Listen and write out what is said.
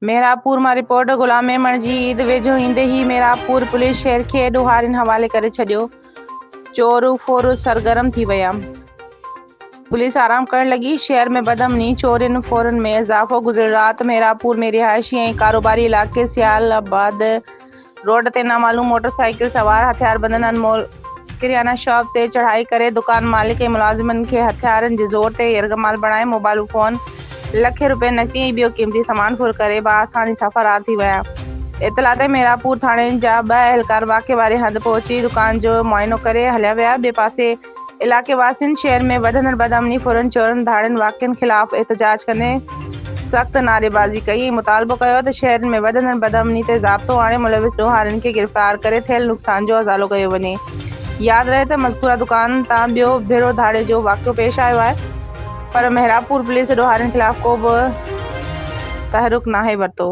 محرابپور مان رپورٽ، غلام ميمڻ جي عيد ويجهو ايندي ئي محرابپور پوليس شهر کي ڏوهارين حوالي ڪري ڇڏيو، چور ڦورو سرگرم ٿي ويا، پوليس آرام ڪرڻ لڳي، شهر ۾ بدامني، چورين ڦورن ۾ اضافو، گذريل رات محرابپور ۾ رهائشي ۽ ڪاروباري علائقي سيال آباد روڊ تي نامعلوم موٽر سائيڪل سوار هٿياربندن انمول ڪريانا شاپ تي چڙهائي ڪري دڪان مالڪ ۽ ملازمن کي هٿيارن جي زور تي يرغمال بڻائي موبائل فون، لکين روپيه نقدي ۽ ٻيو قيمتي سامان ڦر ڪري باآساني سان فرار ٿي ويا. اطلاع تي ميرانپور ٿاڻي جا ٻه اهلڪار واقعي واري هنڌ پهچي دڪان جو معائنو ڪري هليا ويا. ٻئي پاسي علائقي واسين شهر ۾ وڌندڙ بدامني، ڦرن، چورن، ڌاڙين واقعن خلاف احتجاج ڪندي سخت نعريبازي ڪئي ۽ مطالبو ڪيو ته شهرن ۾ وڌندڙ بدامني تي ضابطو آڻي ملوث ڏوهارين کي گرفتار ڪري ٿيل نقصان جو ازالو ڪيو وڃي. ياد رهي ته مذڪوره دڪان تان ٻيو ڀيرو ڌاڙي جو واقعو پيش آيو آهي پر محرابپور پوليس ڏوهارين خلاف ڪو به تحرڪ ناهي ورتو.